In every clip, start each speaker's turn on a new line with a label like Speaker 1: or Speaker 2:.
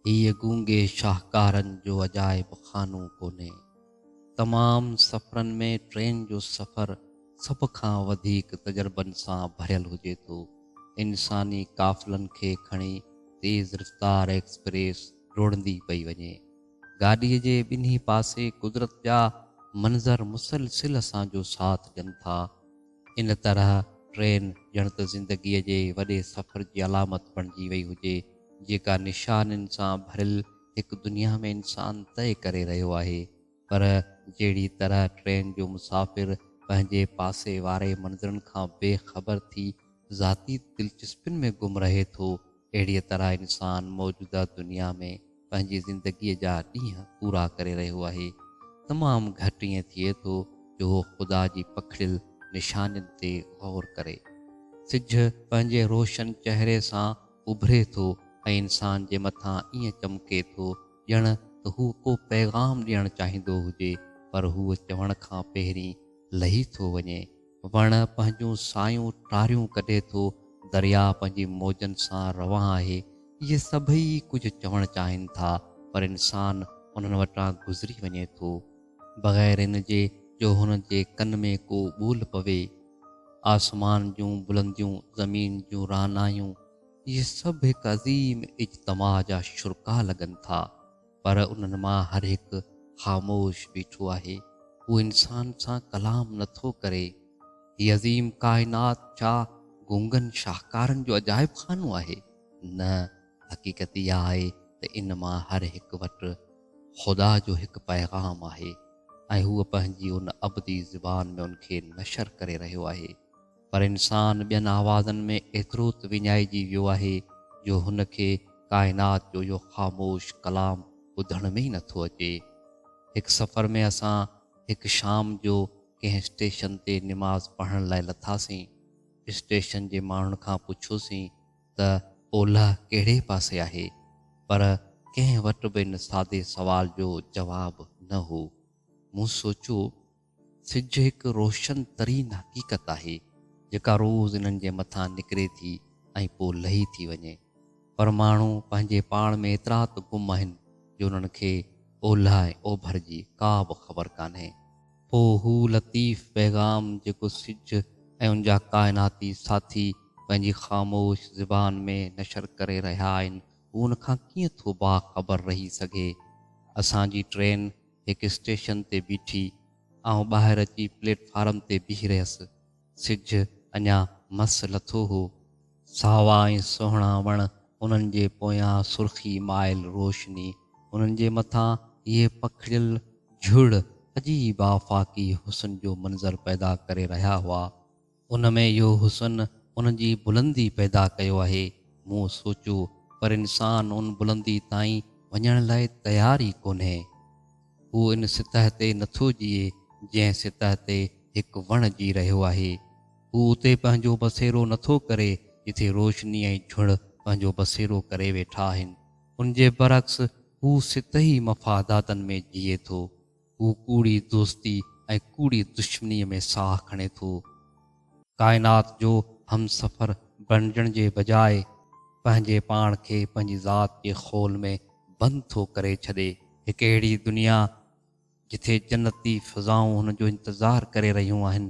Speaker 1: هيء گونگي شاهڪارن جو عجائب خانو ڪونهي. تمام سفرن ۾ ٽرين جو سفر سڀ کان وڌيڪ تجربن سان ڀريل هجي ٿو. انساني قافلن کي کڻي تيز رفتار ايڪسپريس ڊوڙندي پئي وڃي. گاڏيء جي ٻنهي پاسي قدرت جا منظر مسلسل اسان جو ساٿ ڏين ٿا. ان طرح ٽرين ڄڻ ته زندگيء جي وڏي سفر جي علامت بڻجي وئي هجي، جيڪا نشانين سان ڀريل هڪ دنيا ۾ انسان طئي ڪري رهيو آهي. پر جهڙي طرح ٽرين جو مسافر پنهنجي پاسي واري منظرن کان بي خبر ٿي ذاتي دلچسپين ۾ گم رهي ٿو، اهڙيء طرح انسان موجوده دنيا ۾ پنهنجي زندگيء جا ڏينهن پورا ڪري رهيو آهي. تمام گهٽ ائين ٿئي ٿو جو هو خدا جي پکڙيل نشانين تي غور ڪري. سج پنهنجي روشن چهري سان اڀري ٿو ۽ انسان جي مٿان ائين چمڪي ٿو ڄڻ ته هو ڪو پيغام ڏيڻ چاهيندو هجي، پر هو چوڻ کان پهرين لهي ٿو وڃي. وڻ پنهنجون سايون ٽاريون ڪڍي ٿو، درياء پنهنجي موجن سان روان آهي. اهي سڀئي ڪجهه چوڻ چاهين ٿا، پر انسان انهن وٽان گذري وڃي ٿو، بغير ان جي جو هن جي ڪن ۾ ڪو ٻول پوي. آسمان جون بلنديون، زمين جون رعنايون، اهي سڀ هڪ عظيم اجتماع جا شرڪاء لڳن ٿا. پر انهن مان هر هڪ خاموش بيٺو آهي. هو انسان سان ڪلام نه ٿو ڪري. هي عظيم ڪائنات ڇا گونگن شاهڪارن جو عجائب خانو آهي؟ نه، حقيقت اها آهي ته ان مان هر هڪ وٽ خدا جو هڪ پيغام آهي ۽ هو پنهنجي ان ابدي زبان ۾ ان کي نشر ڪري رهيو آهي. پر انسان ٻين آوازن ۾ ايترو ته وڃائجي ويو آهي جو هن کي ڪائنات جو اهو خاموش ڪلام ٻڌڻ ۾ ئي نٿو اچي. هڪ سفر ۾ اسان هڪ شام جو ڪنهن اسٽيشن تي نماز پڙهڻ لاء لٿاسين. اسٽيشن جي ماڻهن کان پڇيوسين ته اولهه ڪهڙي پاسي آهي؟ پر ڪنهن وٽ به ان سادي سوال جو جواب نه هو. مون سوچيو. سج هڪ روشن ترين حقيقت آهي، جيڪا روز انهن جي مٿان نڪري ٿي ۽ پوء لهي ٿي وڃي. پر ماڻهو پنهنجي پاڻ ۾ ايترا ته گم آهن جو انهن کي اولهه ۽ اوڀر جي ڪا به خبر ڪانهي. پوء هو لطيف پيغام جيڪو سج ۽ ان جا ڪائناتي ساٿي پنهنجي خاموش زبان ۾ نشر ڪري رهيا آهن، هو ان کان ڪيئن ٿو باخبر رهي سگهي؟ اسان جي ٽرين هڪ اسٽيشن تي بيٺي، آئون ٻاهر اچي پليٽ فارم تي بيهي رهيس. سج اڃا مس لٿو هو. ساوا ۽ سهڻا وڻ، انهن جي پويان سرخي مائل روشني، انهن جي مٿان اهي پکڙيل جهڙ عجيب آفاقي حسن جو منظر پيدا ڪري رهيا هئا. ان ۾ اهو حسن ان جي بلندي پيدا ڪيو آهي. مون سوچيو، پر انسان ان بلندي تائين وڃڻ لاء تيار ئي ڪونهي. هو ان سطح تي نٿو جيئي، جنهن سطح تي هڪ وڻ جي رهيو آهي. هو اتي پنهنجو بسيرو نٿو ڪري، جتي روشني ۽ جهڙ پنهنجو بسيرو ڪري ويٺا آهن. ان جي برعڪس هو سطحي مفاداتن ۾ جيئي ٿو. هو ڪوڙي دوستي ۽ ڪوڙي دشمنيء ۾ ساهه کڻي ٿو. ڪائنات جو همسفر بڻجڻ جي بجاء پنهنجي پاڻ کي پنهنجي ذات جي خول ۾ بند ٿو ڪري ڇڏي. هڪ اهڙي دنيا جٿي جنتي فضائون هن جو انتظار ڪري رهيون آهن،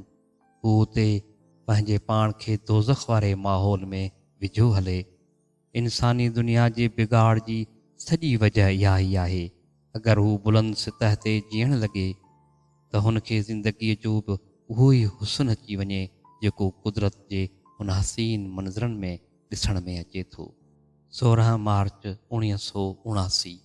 Speaker 1: هو اتي پنهنجي پاڻ کي دوزخ واري ماحول ۾ وجهيو هلي. انساني دنيا جي بگاڙ جي سڄي وجه اها ئي آهي. اگر هو بلند سطح تي جيئڻ لڳي ته هن کي زندگيء جو به اهو ئي حسن اچي وڃي جيڪو قدرت جي هن حسين منظرن ۾ ڏسڻ ۾ اچي ٿو. 16 مارچ 1979.